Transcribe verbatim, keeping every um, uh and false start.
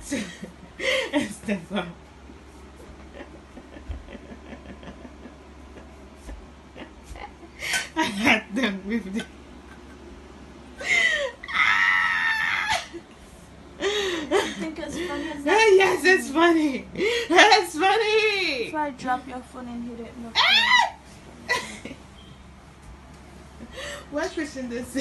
Stefan. I got them with the You think it's funny? Is that Yes, it's funny. It's funny. If I drop your phone and hit it in the floor. What question this is?